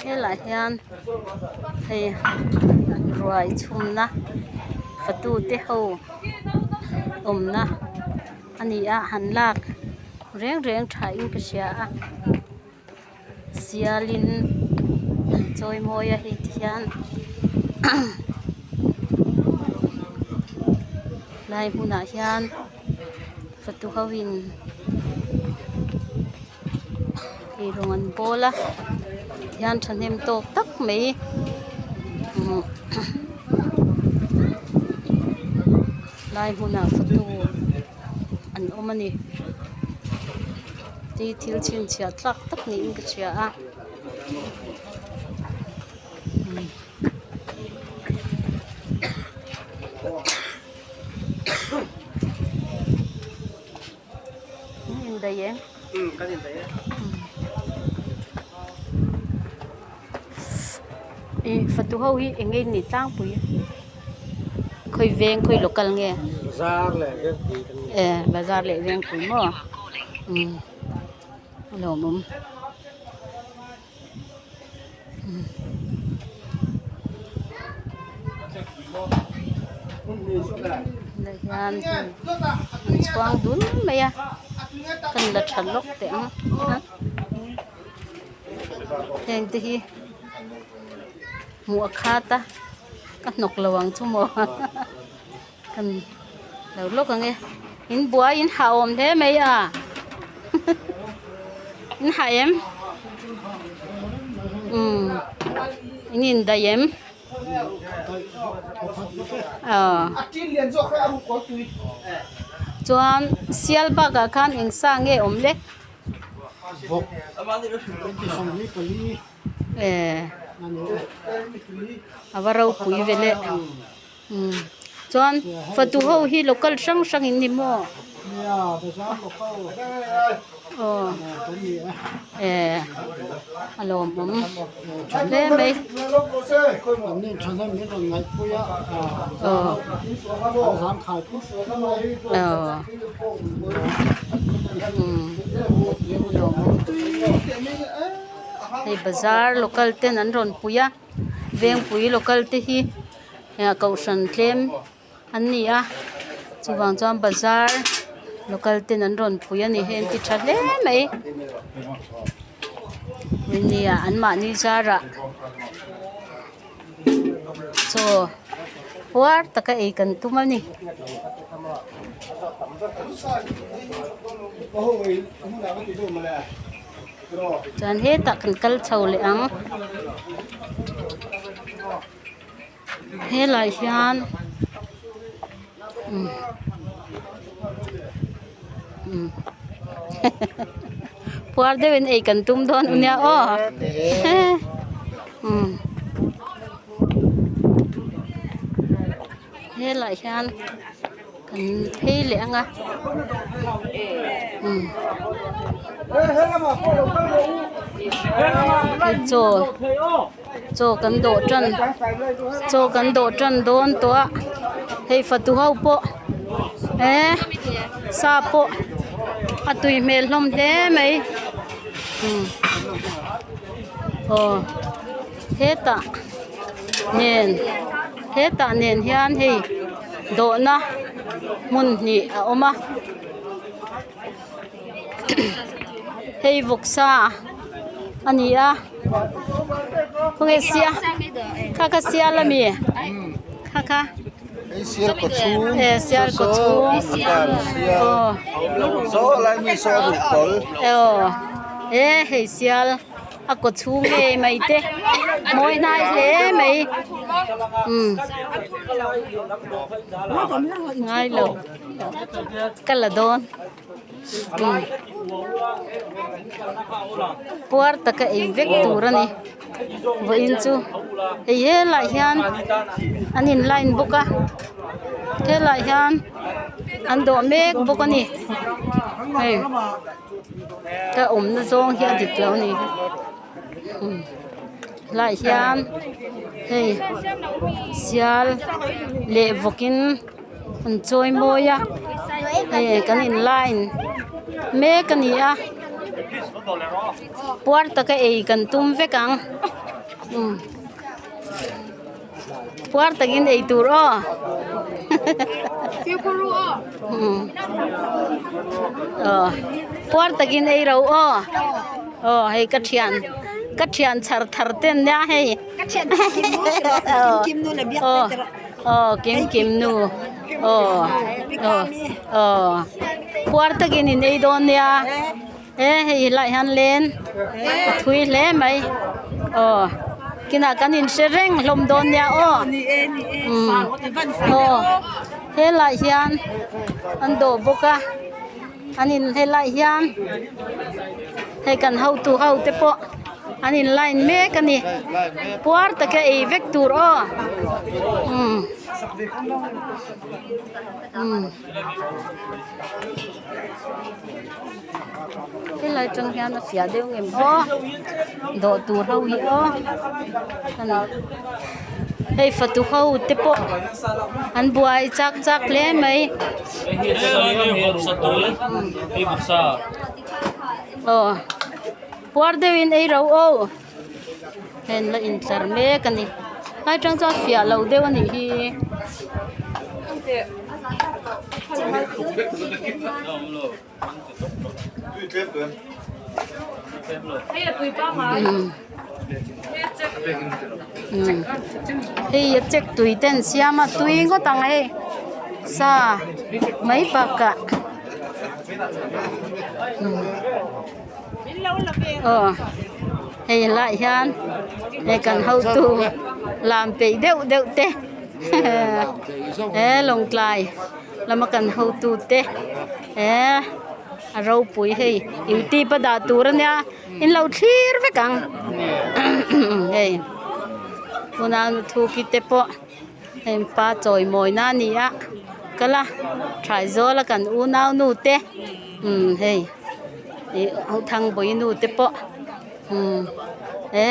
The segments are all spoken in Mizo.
Helaiah hian hei ruai chhumna fatu te ho awmna a ni a han lak reng reng tha in ka hria a sialin an chawi mawi a hei ti hian lai hmunah hian fatu ho in eirawng an bawl a tihian thahnem tawk tak mai umm lai hmunah fatu an awm a ni tih thil chhinchhiah tlak tak niin ka hria a. Ih fatu ho hi eng nge in nih tlangpui khawi veng khawi local nge bazar leh vengpui kan ni e bazar leh vengpui maw umm a lawmawm. Hian an chhuang dul mai a kan la tha lawk teh ang a heng te hi hmuh a khat a ka hnawk lo ang chu maw kan lo lawk ang e in buai in hah awm hle mai a in hah em umm in indaih em aw chuan sial bakah khan eng sa nge awm le eh a va ropui ve le. Umm chuan fatu ho hi local hrang hrang in ni maw aw eh a lawmawm hle mai aw aw umm a lawmawm hei bazar local ten an rawn pui a vengpui local te hi. Kohhran tlem an ni a chuvang chuan bazar local ten an rawn pui a ni hei an ti tha hle mai nia an mahni zarah chaw puar taka ei kan tum a ni. Chuan hetah kan kal chho leh ang. Helai hian umm umm puar deuhin ei kan tum dawn u nia aw umm helai hian kan phei leh ang a umm chaw. Chaw kan dawh tan chaw kan dawh tan dawn tawh a hei fatu ho pawh eh sa pawh a tui hmel hlawm hle mai umm aw hetah nen hetah nen hian hei dawhna hmun hnih a awm a hei vawksa a ni a khawnge sia kha kha sial a mi kha kha e sial kaw chhung aw aw e hei sial a kaw chhung ngei mai te mawi hnai hle mai umm ngai lo ka la dawn. Puar taka ei vek tur a ni vawiin chu hei helaiah hian an in line bawk a helaiah hian an dawh mek bawk a ni hei ka awmna zawng hi a dik lo a ni. Helaiah hian hei sial leh vawkin an chawi mawi a hei kan in line mek a ni a puar taka ei kan tum vek ang umm puar takin ei tur aw umm aw puar takin ei ro aw aw hei ka thian ka thian chhar thar te an nia hei aw aw kim kim nu aw aw aw puar takin in ei dawn nia. He hei helaiah hian len a thui hle mai aw kinah kan inhre reng hlawm dawn nia aw umm aw helaiah hian an dawh bawk a an in helaiah hian hei kan hotu ho te pawh an in line mek a ni puar taka ei vek tur aw umm umm. Helai tang hian a fiah deuh ngem aw dawh tur ho hi aw hei fatu ho te pawh an buai chak chak hle mai aw puar deuhin ei ro aw hei an la intlar mek a ni helai tang chuan fiah lo deuh a nih hi. Hei a check tui te an siam a tui ngawt ang hei sa mai bakah aw hei helaiah hian hei kan hotu lam peih deuh deuh te he lawngtlai lama kan hotu te he a ropui hei youtube a dah tur a nia in lo thlir vek ang hei tuna thu ki te pawh hei pa chawimawi na a ni a kal a Thaizawl a kan unau nu te umm hei ih Thangbawi nu te pawh umm he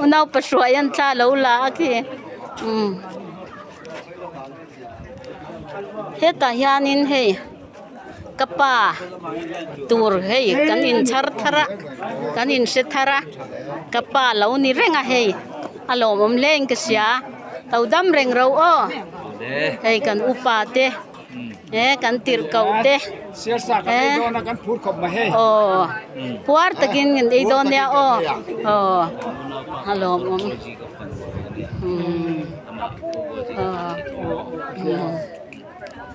unau pahruai an thla lo la a khi umm. Hetah hianin hei ka pa tur hei kan inchhar thar a kan inhre thar a ka pa lo ni reng a hei a lawmawm hle in ka hria lo dam reng ro aw hei kan upa te he kan tirhkoh te he aw puar takin kan ei dawn nia aw aw a lawmawm.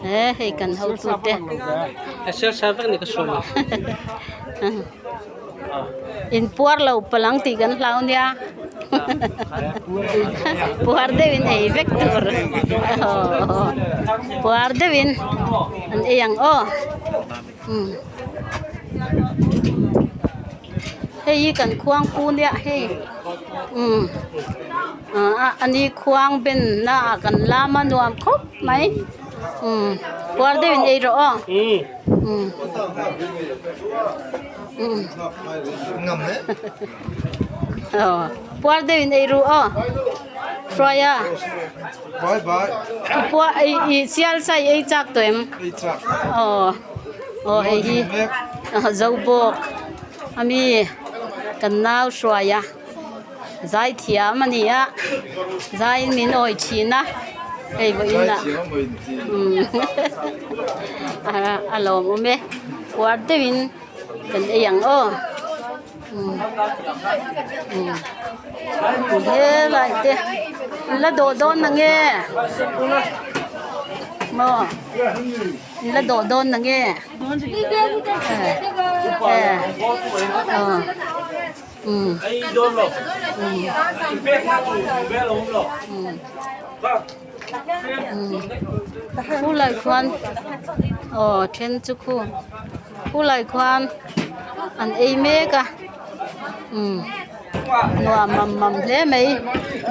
He hei kan hotu te in puar lo palang tih kan hlau nia puar deuhin ei vek tur puar deuhin an ei ang aw. Hei hi kan khuang pu nia hei umm ah ani khuang ben na ah kan lam a nuam khawp mai umm puar deuh in ei rawh aw umm umm aw puar deuh in ei ru aw hruaia i sial sai ei chak tawh em aw. Aw hei hi zo bawk ami kan nau hruai a zai thiam a ni a zaiin min awi thin a hei vawiin ah a lawmawm e puar deuhin kan ei ang aw helai te an la dawh dawn nange maw. An la dawh dawn na nge khu lai khuan aw then chu khu khu lai khuan an ei mek a umm nuam mam mam hle mai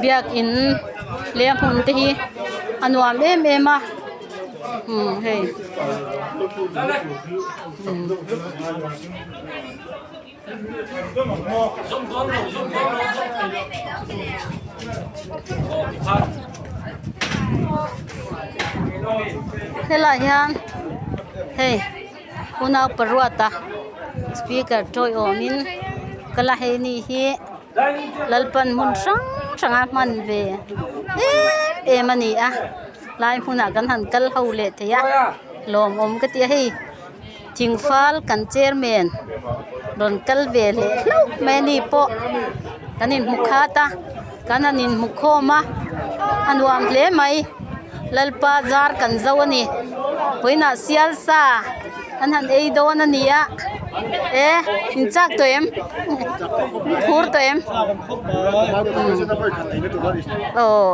biakin leh a hmun te hi a nuam em em a. Umm hei umm. Helaiah hian hei unau paruata speaker tawiawmin ka la hei ni hi Lalpan hmun hrang hrang a hman ve em em a ni a lai hmunah kan han kal ho leh thei a lawmawm ka ti a hei thingfal kan chairman rawn kal ve leh hlauh mai a ni pawh kan inhmu khat a kan han inhmu khawm a a nuam hle mai Lalpa zar kan zo a ni vawiinah sial sa an han ei dawn a ni a e in chak tawh em phur tawh em aw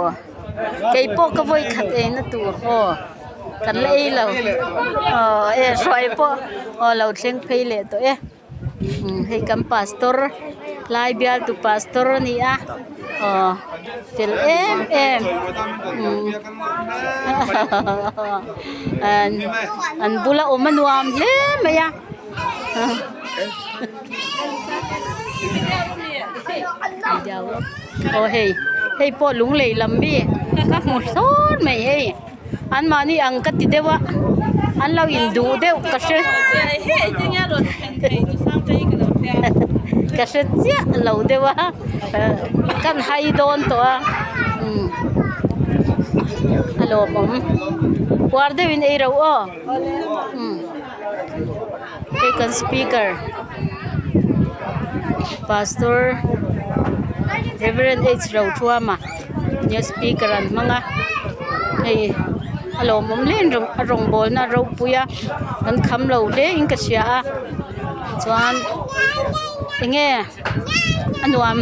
kei pawh ka vawi khat ei na tur aw kan la ei lo aw e hruai pawh aw lo thleng phei leh tawh e hei kan pastor lai bialtu pastor a ni a aw fel em em an bula awm a nuam hle mai a. Aw hei hei pawh lung lei lam mi ka hmu thlawt mai hei an mahni ang ka ti deuh a an lo in duh deuh ka hre ka hre chiah lo deuh a kan hai dawn tawh a umm a lawmawm puar deuhin ei ro aw umm. Hei kan speaker pastor reverend H Rothuama nia speaker an hmang a hei a lawmawm hle in a rawngbawlna a ropui a kan kham lo hle in ka hria a chuan enge a nuam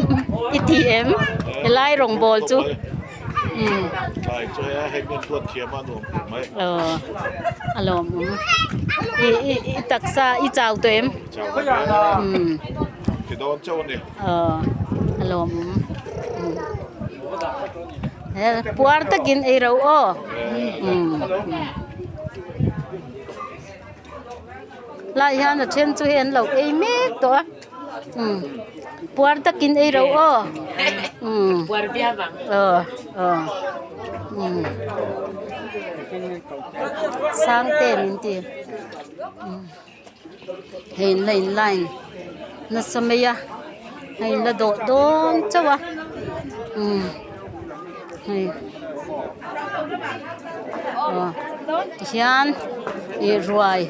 i ti em helai rawngbawl chu. Tlai chu hei a hei mian tuat thiam a nuam khawp mai. Aw a lawmawm. I i i taksa i chau tawh em? Chau tawh em. Ti dawn chauh a ni. Aw a lawmawm. He puar takin ei ro aw. Lai hian a then chu hei an lo ei mek tawh a. Umm puar takin ei ro aw umm aw aw umm sang te min ti umm hei in la in line nasa mai a hei in la dawh dawn chauh a umm hei aw tihian ih ruai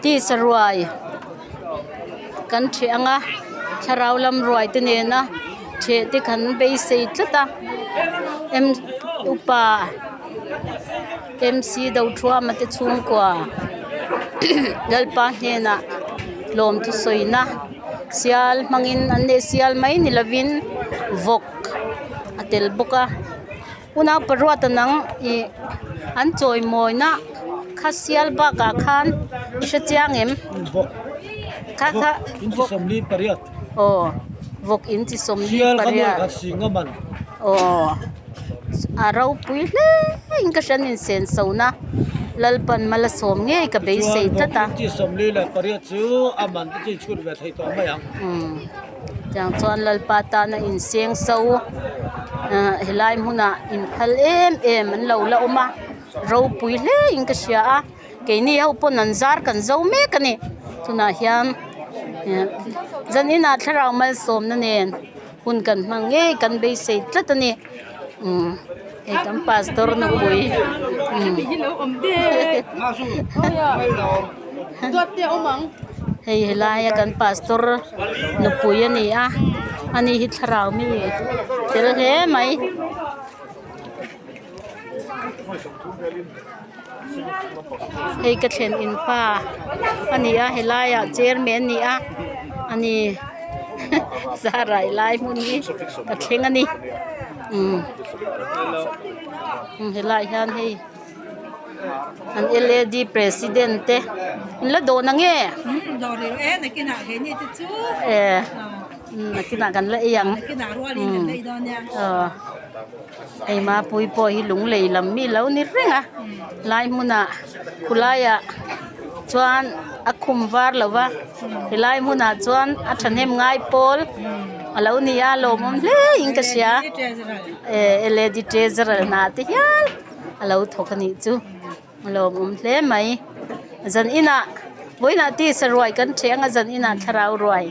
tisa ruai. Kan ṭheh ang a thlarau lam ruai te nena ṭheh te kan beisei tlat a m upa m c Dothuama te chhungkua Lalpa hnenah lawmthu sawina sial hmangin an leh sial mai ni lovin vawk a tel bawk a. Unau paruata nang ih an chawimawina kha sial bakah khan i hre chiang em? Vawk Kha kha vawk in chi sawmli pariat. Aw vawk in chi sawmli Sial kha pariat. nuai khat sing a man. Aw a ropui hle in ka hriat insen sona Lalpan mala sawm ngei ka beisei Tichuan tlat a. vawk in chi sawmli leh pariat chu a man te chu inchhut ve thei tawh mai ang. Umm. Tiang chuan Lalpa tana inseng so ah helai hmunah inphal em em an lo la awm a ropui hle in ka hria a keini ho pawn an zar kan zo mek a ni tunah hian eh zaninah thlarau malsawmna nen hun kan hmang ngei kan beisei tlat a ni umm hei kan pastor nupui umm hei helaia kan pastor nupui a ni a ani hi thlarau mi fel hle mai. Hei ka thlen in pa a ni a helaiah chairman a ni a ani zarai lai hmun hi ka thleng a ni umm helaiah hian hei an L A D president te an la dawh na nge e nakinah kan la ei ang aw. Hei mapui pawh hi lung lei lam mi lo ni reng a lai hmunah khulaiah. Chuan a khum var lo va helai hmunah chuan a thahnem ngai pawl a lo ni a lawmawm hle in ka hria eh lady treasurer hna te hial a lo thawk a nih chu a lawmawm hle mai zan inah vawiinah tisa ruai kan ṭheh ang a zan inah thlarau ruai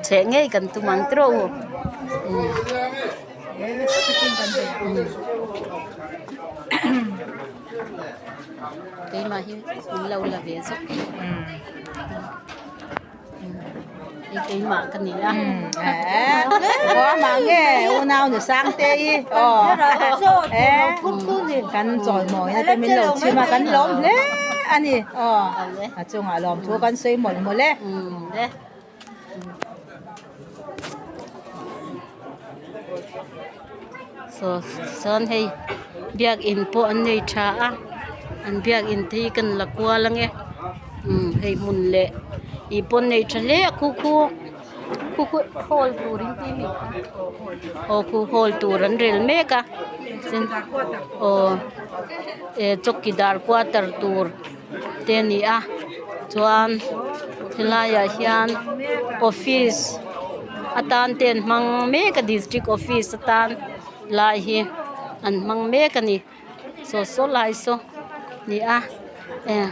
ṭheh ngei kan tum ang tiraw u. Keimah hi min lo la ve zawk hei keimah ka ni a Amah nge unau ni Sangte i kan chawimawina te min lo chhim a kan lawm hle a ni a chungah lawmthu kan sawi mawlh mawlh e. Saw sawn hei biakin pawh an nei tha a an biakin te hi kan la kual ange umm hei hmun leh ih pawh an nei tha hle a khu khu khu khu hall tur in tih a ni aw khu hall tur an rel mek a aw eh chowkidar quarter tur. te a ni a chuan helaiah hian office atan te an hmang mek a district office atan lai hi an hmang mek a ni saw saw lai saw ni a eh.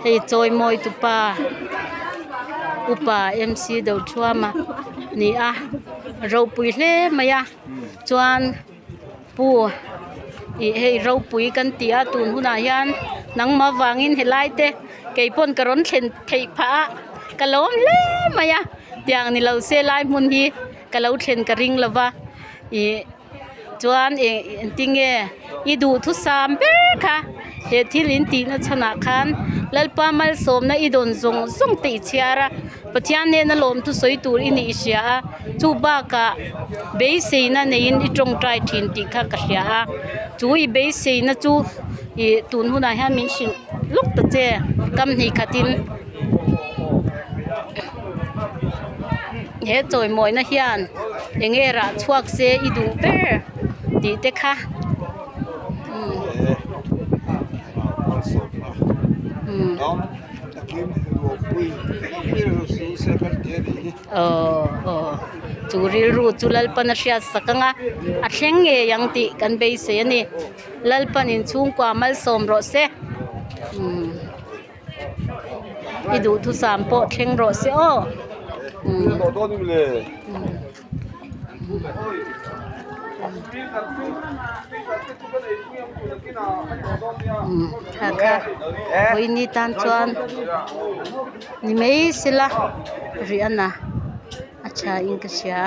Hei chawimawi tupa upa MC Dothuama ni a ropui hle mai a chuan pu ih hei ropui kan tih a tun hunah hian nangmah vangin helai te kei pawn ka rawn thlen theih phah a ka lawm hle mai a tiang ni lo se lai hmun hi ka lo thlen ka ring lo va ih. Chuan eng engtinge i duhthusam ber kha he thil in tihna chhanah khan Lalpa malsawmna i dawn zawng zawng te i chhiar a, Pathian nena lawmthu sawi tur i nih i hria a, chu bakah beiseina neiin i tawngtai thin tih kha ka hria a, chu i beiseina chu ih tun hunah hian min hrilh lawk ta che kam hnih khatin. He chawimawina hian eng nge rah chhuak se i duh ber tih te kha aw aw chu rilru chu Lalpan a hriat sak ang a a thleng ngei ang tih kan beisei a ni Lalpan inchhungkua malsawm rawh se. I duhthusam pawh thleng rawh se aw. Kha kha vawiini tan chuan ni mai sela riahna a tha in ka hria.